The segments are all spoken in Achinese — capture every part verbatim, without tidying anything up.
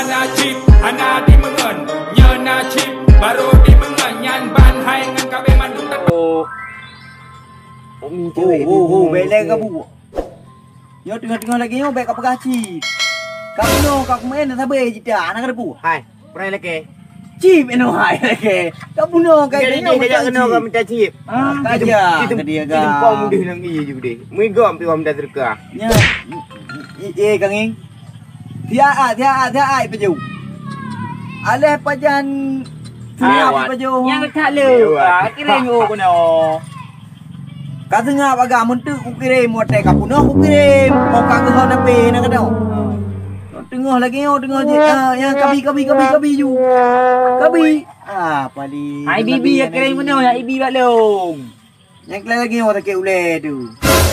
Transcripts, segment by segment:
Hana cit, hana dimeungon, nyoe na cit, barô dimeungon, nyan ban hai ngon kabeh mandum teupeu. Oh. Umi cewek. Oh, oh, oh, bèk lé kabu. Nyoe teungoh-teungoh lagèe nyoe bèk kapeugah cit. Kabunoe, kakumeu'en sabé jita, hana kateupeu. Hai, peureulèe lakèe. Cit, inoe hai lakèe. Kabunoe kai. Jadi, nyoe dia meucit keunoe cit. Ka minta cit. Ah, ka jak, ka dia, ka. Pom deh nang ié ju deh. Meuigom pi wah minta seudeukah. Nyan, i, i, i, Kang Ing. Siat, siat, siat, pajôh. Aléh pajan siat pajôh. Nyang that le. Lewat. Ka kirém oh keunoe. Ka seungab agam meunteuk kukirém, watèe ka bunoe kukirém. Mo ka geuhon api na keunoe. Teungoh lagèe nyoe, teungoh jih. Ah, nyang kabi, kabi, kabi, kabi ju. Kabi. Ah, paling. Hai bibi, ya kirém keunoe, ya ibi bak lôn. Nyang keulan lagèe nyoe sakét ulèe tu.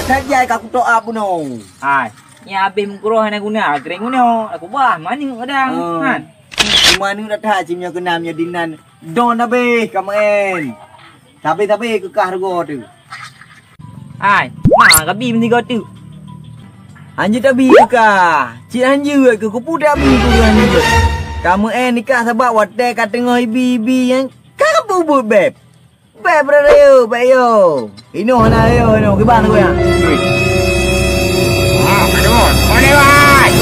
That jai ka kutok ap bunoe. Hai, nyan habéh meukeurah hana guna, keuréng bunoe. Aku bah maneuk kadang. Oh. Han. Maneuk dah that cit nyoe keunam nyoe dinan. Don habéh ka meu'en. Sabé-sabé keukah rugoe tu. Hai, ma kabi meusigoe teuk. Hanjeuet tabi keukah. Cit hanjeuet keu kupu tabi keu hanjeuet. Ka meu'en nikah sabab watèe ka teungoh ibi-ibi nyan ka peubuet bèb. Bèk beuraya, bèk yo. Inoe hana yo, inoe kiban aku ya. Ah, aduh, mana wai?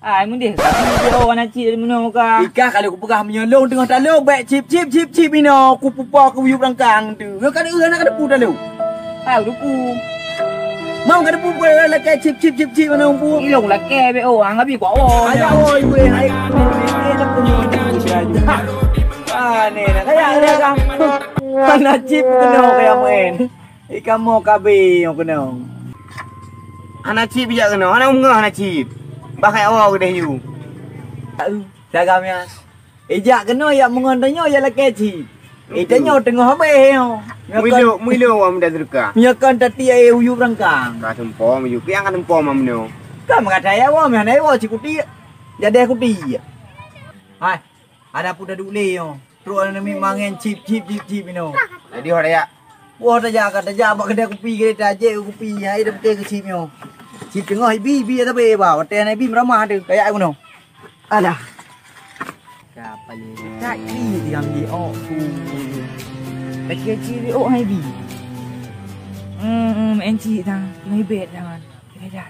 Ai, mendeh. Yo, anak cik dari mana ka? Ika kalau kupeugah meunyoe lôn teungoh talô, bèk cip, cip, cip, cip inoe, kupupa kuyup rangkang tu. Yo kan eu anak kadepu talô. Ai, duku. Mau kadepu pun lakèe cip, cip, cip, cip inoe pu. Ilong lakèe bèk oh, anggap iko awak. Ayo, oi, oi, hai. Ah, ni nak kaya dia kan. Hana cit keunoe kaya main. Eh, kamoe kabeh nyang keunoe. Hana cit bijak keunoe, hana ungah hana cit. Bah kaya awak keudeh yu. Sagam ya. Eh, jak keunoe yak meungon tanyoe yak lakèe cit. Eh, tanyoe teungoh habéh nyoe. Muilo, muilo awak muda teuka. Nyoe kan tati air uyup rangkang. Ka sempom yu, kiang ka sempom mamno. Ka mengata ya awak, meh hana awak cikuti. Jadi aku ti. Hai. Ada pun dah dulé nyoe. Trok aneuk miet mangen cip, cip, cip, cip inoe. Jadi ho tajak. Wah tajak ka tajak bak keudè kupi keudè tajak kupi. Hai dah beutôi keu cip nyoe. Cip teungoh ibi, ibi tapi ba. Watèe na ibi meuramah tu. Kayak gunong. Alah. Ka paling tak ki diam di ok tu. Lagi cip di ok hai bi. Hmm, hmm, en cip tang. Teungoh ibet tangan. Ibet dah.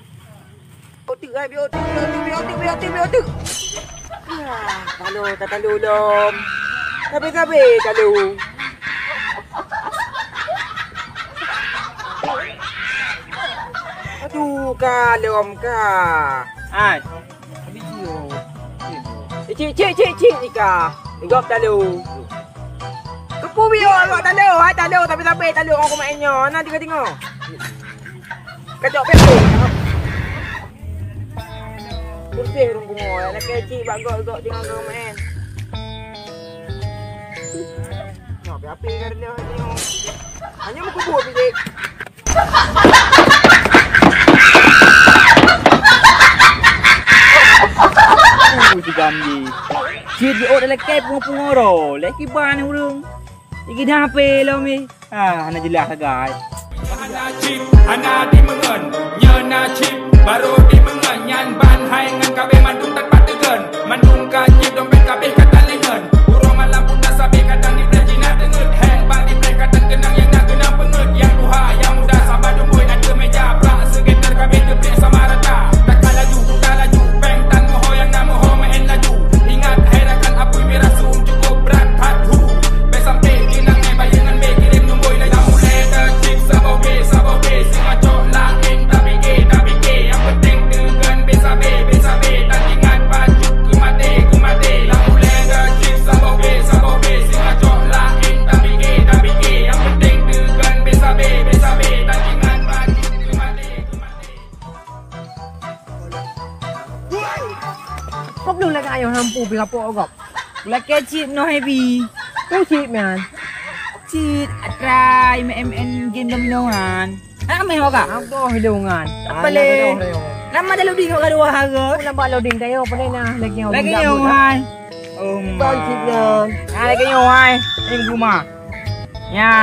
Oteuk ai, bi oteuk, bi oteuk, bi oteuk, bi oteuk, bi oteuk. Ah, talo, tatalo lom. Sabe-sabe talo. Aduh, ka lom ka. Ai. Cik, cik, cik, cik, Ika. Gop talo. Keupeu bi awak talo, hai talo, sabe-sabe talo, aku main nyoe. Na tinggal-tinggal. Kacok pek tu. Bersih rung bungo, nak kecik bak gok-gok tengah kau main. Nak api-api kan dia tengok. Hanya mengkubur sikit. Ui, si Gamji. Cit di ot lekei pungo-pungo ro. Lek kiban urung. Iki dah ape lom ni? Ah, hana jeulaih sagai. Hana cit, hana dimeungon, nyoe na cit, barô dimeungon, nyan ban hai ngon kabeh mandum that pateugon. Mandum ka cit dompet kabeh ka talingon. Uroe malam pun na sabe kadang di plek jina teungeut. Heng bak di plek kadang keunong nyang na keunong peungeut. Nyang tuha, nyang muda sama dumbui na keu meja. Bak sekitar kabeh teubiet sama rata. Taka laju, buka laju, peng tanoh ho nyang na meuho meu'en laju. Ingat hai rakan apui mirasum cukup brat that hu. Bèk sampai keunan ngai bayeungan bèk kirém numboi laju. Mulai teucit saboh bèk, saboh bèk, simacok laén tapike, tapike. Nyang penting teugon bèk sabe, bèk sabe. Dan ingat bacut keu maté, keu maté. Lam ulèe teucit saboh bèk, saboh bèk, simacok laén tapike, tapike. Nyang penting teugon bèk sabe, bèk sabe. Dan ingat bacut keu maté, keu maté. Kok belum lagak ayo hampu pi kapok kok. Lagak cit noh happy. Tu cit man. Cit atrai main main game domino han. Ah meh waka. Abdoh hidungan. Apa le? Nama dah loading kok gaduh harga? Nampak loading tayo apa ni nah lagi yang. Lagi yang hai. Oh, bang cit nah. Ah lagi yang hai. Ini rumah. Ya.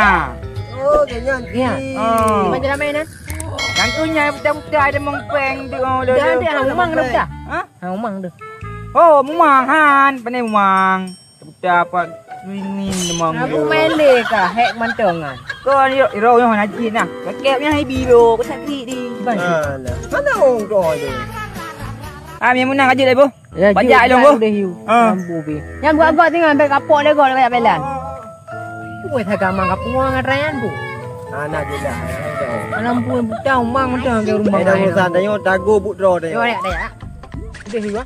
Oh, ganyan. Ya. Oh. Macam ramai nah. Yang tu nyai buta-buta ada mengpeng tu. Oh, dah ada hang umang dah buta. Ha? Hang umang tu. Oh, mumang han, pandai mumang. Buta apa? Ringin demang. Aku main le ka, hek mantong kan. Kau ni ro nyoh najis nah. Pakai punya ibi lo, kau sakit di. Alah. Mana orang tu? Ah, yang menang aja deh, Bu. Bajak dong, Bu. Udah hiu. Ah. Lampu bi. Yang gua-gua tengah ambil kapok lego banyak belan. Weh, agama kapuang ngan rayan, Bu. Anak je dah. Lampu buta umang mantong ke rumah. Dah urusan dah, yo tago buk draw dah. Yo, dah, dah. Udah hiu.